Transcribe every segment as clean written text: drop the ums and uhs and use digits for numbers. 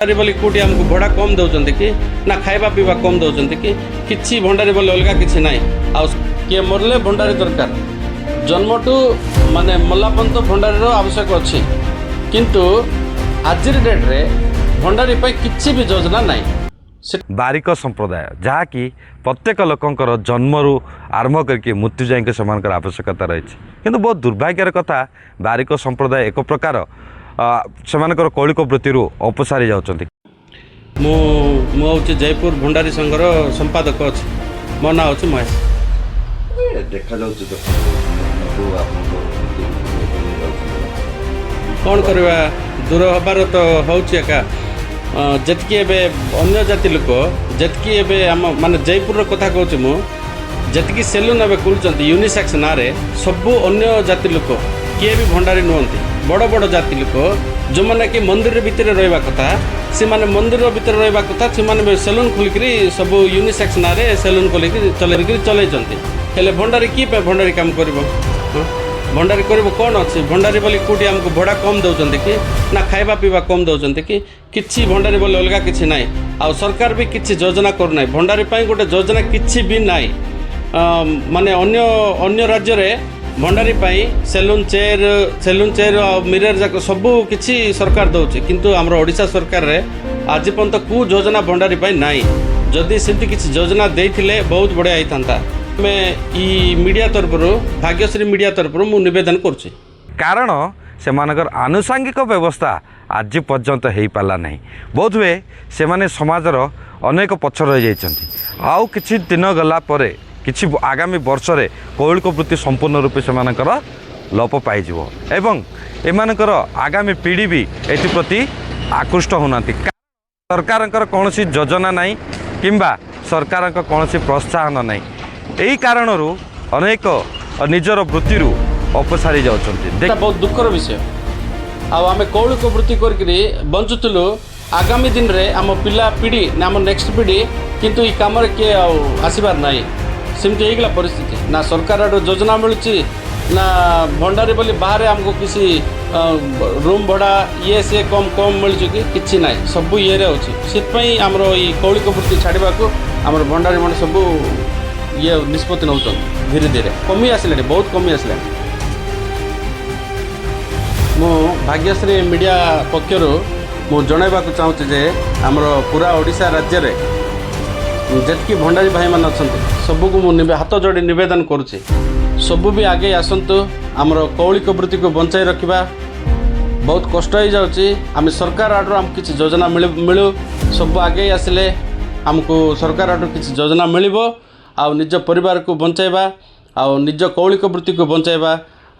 ଭଣ୍ଡାରୀ ବୋଲି କେଉଁଠି ଆମକୁ ଭଡ଼ା କମ୍ ଦେଉଛନ୍ତି କି ନା ଖାଇବା ପିଇବା କମ୍ ଦେଉଛନ୍ତି କି? କିଛି ଭଣ୍ଡାରୀ ବୋଲି ଅଲଗା କିଛି ନାହିଁ। ଆଉ କିଏ ମରିଲେ ଭଣ୍ଡାରୀ ଦରକାର। ଜନ୍ମଠୁ ମାନେ ମଲା ପର୍ଯ୍ୟନ୍ତ ଭଣ୍ଡାରୀର ଆବଶ୍ୟକ ଅଛି, କିନ୍ତୁ ଆଜିର ଡେଟ୍ରେ ଭଣ୍ଡାରୀ ପାଇଁ କିଛି ବି ଯୋଜନା ନାହିଁ। ସେ ବାରିକ ସମ୍ପ୍ରଦାୟ, ଯାହାକି ପ୍ରତ୍ୟେକ ଲୋକଙ୍କର ଜନ୍ମରୁ ଆରମ୍ଭ କରିକି ମୃତ୍ୟୁ ଯାଏଁ ସେମାନଙ୍କର ଆବଶ୍ୟକତା ରହିଛି। କିନ୍ତୁ ବହୁତ ଦୁର୍ଭାଗ୍ୟର କଥା, ବାରିକ ସମ୍ପ୍ରଦାୟ ଏକ ପ୍ରକାର ସେମାନଙ୍କର କୌଳିକ ବୃତ୍ତିରୁ ଅପସାରି ଯାଉଛନ୍ତି। ମୁଁ ହେଉଛି ଜୟପୁର ଭଣ୍ଡାରୀ ସଂଘର ସମ୍ପାଦକ ଅଛି। ମୋ ନାଁ ହେଉଛି ମହେଶ। ଦେଖାଯାଉଛି, ଦେଖନ୍ତୁ, ଆପଣଙ୍କ କ'ଣ କରିବା, ଦୂର ହେବାର ତ ହେଉଛି ଏକା। ଯେତିକି ଏବେ ଅନ୍ୟ ଜାତି ଲୋକ, ଯେତିକି ଏବେ ଆମ ମାନେ ଜୟପୁରର କଥା କହୁଛି ମୁଁ, ଯେତିକି ସେଲୁନ୍ ଏବେ ଖୋଲୁଛନ୍ତି ୟୁନିସେକ୍ସ ନାଁରେ, ସବୁ ଅନ୍ୟ ଜାତି ଲୋକ, କିଏ ବି ଭଣ୍ଡାରୀ ନୁହନ୍ତି। ବଡ଼ ବଡ଼ ଜାତି ଲୋକ, ଯେଉଁମାନେ କି ମନ୍ଦିର ଭିତରେ ରହିବା କଥା, ସେମାନେ ମନ୍ଦିର ଭିତରେ ରହିବା କଥା, ସେମାନେ ସେଲୁନ୍ ଖୋଲିକିରି ସବୁ ୟୁନିସେକ୍ସ ନାଁରେ ସେଲୁନ୍ ଖୋଲିକି ଚଲେଇକିରି ଚଲେଇଛନ୍ତି। ହେଲେ ଭଣ୍ଡାରୀ କିଏ ପାଇଁ ଭଣ୍ଡାରୀ କାମ କରିବ? ହଁ, ଭଣ୍ଡାରୀ କରିବ କ'ଣ ଅଛି? ଭଣ୍ଡାରୀ ବୋଲି କେଉଁଠି ଆମକୁ ଭଡ଼ା କମ୍ ଦେଉଛନ୍ତି କି ନା ଖାଇବା ପିଇବା କମ୍ ଦେଉଛନ୍ତି କି? କିଛି ଭଣ୍ଡାରୀ ବୋଲି ଅଲଗା କିଛି ନାହିଁ। ଆଉ ସରକାର ବି କିଛି ଯୋଜନା କରୁନାହିଁ। ଭଣ୍ଡାରୀ ପାଇଁ ଗୋଟେ ଯୋଜନା କିଛି ବି ନାହିଁ। ମାନେ ଅନ୍ୟ ଅନ୍ୟ ରାଜ୍ୟରେ ଭଣ୍ଡାରୀ ପାଇଁ ସେଲୁନ୍ ଚେୟାର ଆଉ ମିରର ଯାକ ସବୁ କିଛି ସରକାର ଦେଉଛି, କିନ୍ତୁ ଆମର ଓଡ଼ିଶା ସରକାରରେ ଆଜି ପର୍ଯ୍ୟନ୍ତ କେଉଁ ଯୋଜନା ଭଣ୍ଡାରୀ ପାଇଁ ନାହିଁ। ଯଦି ସେମିତି କିଛି ଯୋଜନା ଦେଇଥିଲେ ବହୁତ ବଢ଼ିଆ ହେଇଥାନ୍ତା। ଆମେ ଇ ମିଡ଼ିଆ ତରଫରୁ, ଭାଗ୍ୟଶ୍ରୀ ମିଡ଼ିଆ ତରଫରୁ ମୁଁ ନିବେଦନ କରୁଛି। କାରଣ ସେମାନଙ୍କର ଆନୁଷାଙ୍ଗିକ ବ୍ୟବସ୍ଥା ଆଜି ପର୍ଯ୍ୟନ୍ତ ହେଇପାରିଲା ନାହିଁ। ବୋଧହୁଏ ସେମାନେ ସମାଜର ଅନେକ ପଛ ରହିଯାଇଛନ୍ତି। ଆଉ କିଛି ଦିନ ଗଲା ପରେ, କିଛି ଆଗାମୀ ବର୍ଷରେ କୌଳିକ ବୃତ୍ତି ସମ୍ପୂର୍ଣ୍ଣ ରୂପେ ସେମାନଙ୍କର ଲୋପ ପାଇଯିବ ଏବଂ ଏମାନଙ୍କର ଆଗାମୀ ପିଢ଼ି ବି ଏଥିପ୍ରତି ଆକୃଷ୍ଟ ହେଉନାହାନ୍ତି। ସରକାରଙ୍କର କୌଣସି ଯୋଜନା ନାହିଁ କିମ୍ବା ସରକାରଙ୍କ କୌଣସି ପ୍ରୋତ୍ସାହନ ନାହିଁ। ଏହି କାରଣରୁ ଅନେକ ନିଜର ବୃତ୍ତିରୁ ଅପସାରି ଯାଉଛନ୍ତି। ଏଇଟା ବହୁତ ଦୁଃଖର ବିଷୟ। ଆଉ ଆମେ କୌଳିକ ବୃତ୍ତି କରିକିରି ବଞ୍ଚୁଥିଲୁ। ଆଗାମୀ ଦିନରେ ଆମ ପିଲା ପିଢ଼ି ନା ଆମ ନେକ୍ସଟ ପିଢ଼ି କିନ୍ତୁ ଏଇ କାମରେ କିଏ ଆଉ ଆସିବାର ନାହିଁ। ସେମିତି ହେଇଗଲା ପରିସ୍ଥିତି। ନା ସରକାର ଆଡ଼ୁ ଯୋଜନା ମିଳୁଛି, ନା ଭଣ୍ଡାରୀ ବୋଲି ବାହାରେ ଆମକୁ କିଛି ରୁମ୍ ଭଡ଼ା ଇଏ ସିଏ କମ୍ କମ୍ ମିଳୁଛି କି କିଛି ନାହିଁ। ସବୁ ଇଏରେ ଅଛି। ସେଥିପାଇଁ ଆମର ଏଇ କୌଳିକ ବୃତ୍ତି ଛାଡ଼ିବାକୁ ଆମର ଭଣ୍ଡାରୀ ମାନେ ସବୁ ଇଏ ନିଷ୍ପତ୍ତି ନେଉଛନ୍ତି। ଧୀରେ ଧୀରେ କମି ଆସିଲାଣି, ବହୁତ କମି ଆସିଲାଣି। ମୁଁ ଭାଗ୍ୟଶ୍ରୀ ମିଡ଼ିଆ ପକ୍ଷରୁ ମୁଁ ଜଣାଇବାକୁ ଚାହୁଁଛି ଯେ ଆମର ପୁରା ଓଡ଼ିଶା ରାଜ୍ୟରେ ଯେତିକି ଭଣ୍ଡାରୀ ଭାଇମାନେ ଅଛନ୍ତି, ସବୁକୁ ମୁଁ ହାତ ଯୋଡ଼ି ନିବେଦନ କରୁଛି, ସବୁ ବି ଆଗେଇ ଆସନ୍ତୁ। ଆମର କୌଳିକ ବୃତ୍ତିକୁ ବଞ୍ଚାଇ ରଖିବା ବହୁତ କଷ୍ଟ ହେଇଯାଉଛି। ଆମେ ସରକାର ଆଡ଼ରୁ ଆମକୁ କିଛି ଯୋଜନା ମିଳୁ। ସବୁ ଆଗେଇ ଆସିଲେ ଆମକୁ ସରକାର ଆଡ଼ରୁ କିଛି ଯୋଜନା ମିଳିବ ଆଉ ନିଜ ପରିବାରକୁ ବଞ୍ଚାଇବା ଆଉ ନିଜ କୌଳିକ ବୃତ୍ତିକୁ ବଞ୍ଚାଇବା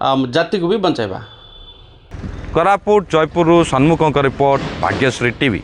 ଆଉ ଜାତିକୁ ବି ବଞ୍ଚାଇବା। କୋରାପୁଟ ଜୟପୁରରୁ ସନ୍ମୁଖଙ୍କ ରିପୋର୍ଟ, ଭାଗ୍ୟଶ୍ରୀ ଟିଭି।